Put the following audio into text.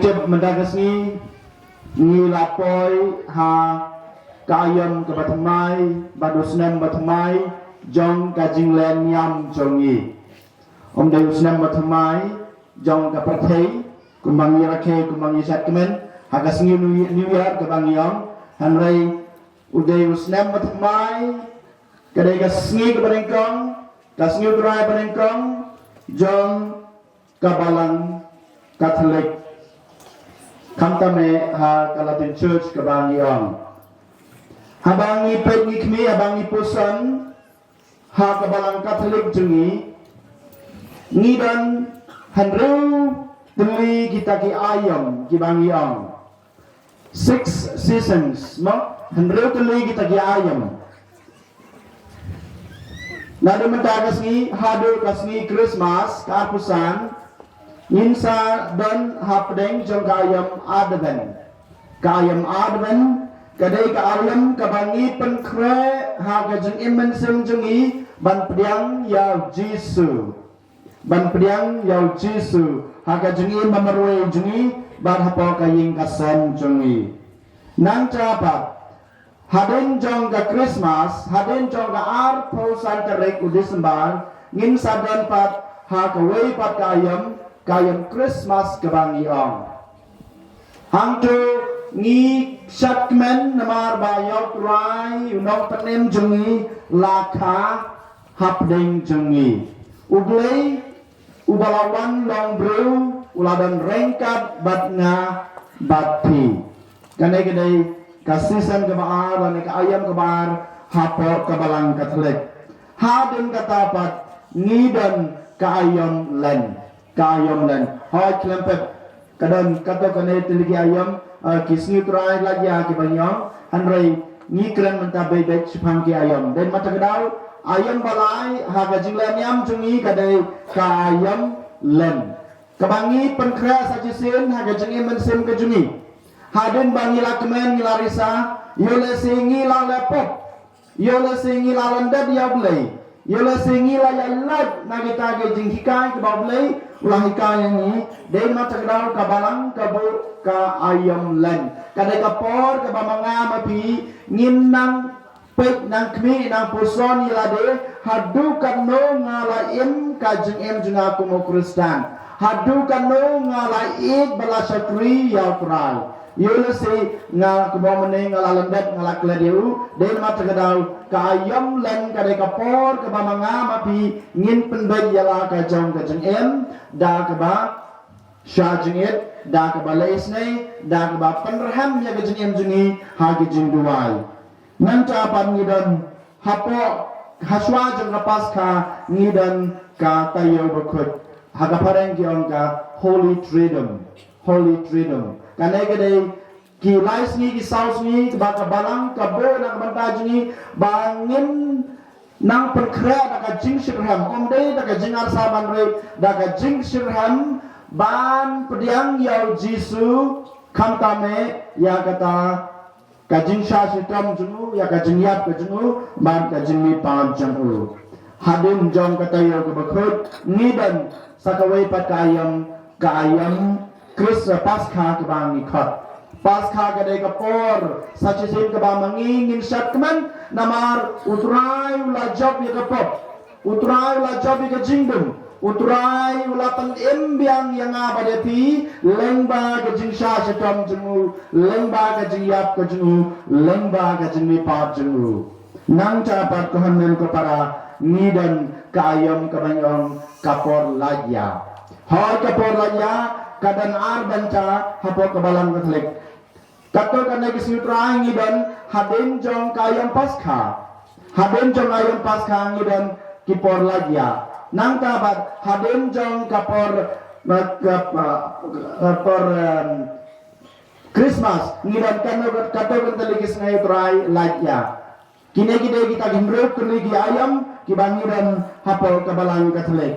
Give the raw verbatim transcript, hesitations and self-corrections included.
Mynta ka sngi ngi la poi ha ka aïom kaba thymmai bad u snem ba thymmai jong ka jingleh niam jong ngi. Ym dei u snem ba thymmai jong ka pyrthei kumba ngi rakhe, kumba ngi shad kmen ha ka sngi New Year kaba ngi ong, hynrei u dei u snem ba thymmai, ka dei ka sngi kaba nyngkong, ka sngi U Trai ba nyngkong jong ka Balang Katholik, khamtam eh ha ka Latin Church kaba ngi ong. Haba ngi peit ngi khmih, haba ngi puson ha ka Balang Katholik jong ngi, ngi don hynriew tylli kita ki aïom kiba ngi ong six seasons, mo? Hynriew tylli kita ki aïom. Naduh mynta ka sngi haduh ka sngi Christmas ka arphew san, ngin sa don hapdeng jong ka aïom Advent. Ka aïom Advent ka dei ka aïom kaba ngi pynkhreh ha ka jingim mynsiem jong ngi ban pdiang ïa u Jisu, ban pdiang ïa u Jisu ha ka jingim ba marwei jong ngi bad hapoh ka ïing ka sem jong ngi. Nangta pat, hadien jong ka Christmas, hadien jong ka arphew san tarik u December, ngin sa don pat ha kawei pat ka aïom, ka aïom Christmas kaba ngi ong. Hangto ngi shad kmen namar ba ïa u Trai u nongpynim jong ngi la kha hapdeng jong ngi. U Blei uba la wan long briew u la don ryngkat bad nga bad phi. Kane ka dei ka season kaba ar lane ka aïom kaba ar hapoh ka Balang Katholik. Hadien kata pat ngi don ka aïom Lent, ka aïom Lent. Hooid khlem pep, ka don kato kane tylli ki aïom, eh, ki sngi U Trai lait ïa kiba ngi ong, hynrei ngi kren mynta beit beit shaphang ki aïom. Dei mynta ka daw, aïom ba lai ha ka jingleh niam jong ngi ka dei ka aïom Lent, kaba ngi pynkhreh sa shisien ha ka jingim mynsiem ka jong ngi. Hadien ba ngi la kmen, ngi la risa, ïoh lehse ngi la leh pop, ïoh lehse ngi la lyndet ïa U Blei, ïoh lehse ngi la ïalait na kita ki jinghikai kiba U Blei u la hikai ïa ngi. Dei mynta ka daw ka Balang ka buh ka aïom Lent. Ka dei ka por kaba ma nga ma phi ngin nang peit, nang khmih, nang puson ïa lade, haduh katno nga la im ka jingim jong nga kum u Khristan, haduh katno nga la ïeit bad la shakri ïa U Trai. Ïoh lehse nga kumba mynne nga la lyndet, nga la klet ïa u. Dei namar kata ka daw ka aïom Lent ka dei ka por kaba ma nga ma phi ngin pynbeit ïa la ka jong ka jingim da kaba shah jingit, da kaba leh isynei, da kaba pynrhem ïa ka jingim jong ngi ha ki jingduwai. Nangta pat ngi don hapoh, hashwa jong ka Paskha ngi don ka taïew bakhuid, ha ka phareng ki ong ka Holy Triduum. Holy Triduum. Kane ka dei ki lai sngi ki saw sngi ba ka Balang ka buh na ka bynta jong ngi ba ngin nang pynkhreh da ka jingshitrhem, ym dei da ka jingarsa ban rit, da ka jingshitrhem ban pdiang ïa u Jisu, khamtam eh ïa kata ka jingshah shitom jong u, ïa ka jingïap ka jong u bad ka jingmihpat jong u. Hadien jong ka taïew kaba khuid ngi don sa kawei pat ka aïom, ka aïom Khrist Paskha kaba ngi khot. Paskha ka dei ka por sa shisien kaba ma ngi ngin shad kmen namar U Trai u la jop ïa ka pop. U Trai u la jop ïa ka jingdum. U Trai u la pynim biang ïa nga bad ïa phi lyngba ka jingshah shitom jong u, lyngba ka jingïap ka jong u, lyngba ka jingmihpat jong u. Nangta pat ko hynmen ko para, ngi don ka aïom kaba ngi ong ka por lait ïa. Hooid, ka por lait ïa ka don ar bynta hapoh ka Balang Katholik. Kato kane ka sngi U Trai ngi don hadien jong ka aïom Paskha. Hadien jong aïom Paskha ngi don ki por lait ïa. Nangta pat hadien jong ka por, ka, ka, ka por, em, Christmas ngi don kano, kato kane ka sngi U Trai lait ïa. Kine ki dei kita ki hynriew tylli ki aïom kiba ngi don hapoh ka Balang Katholik.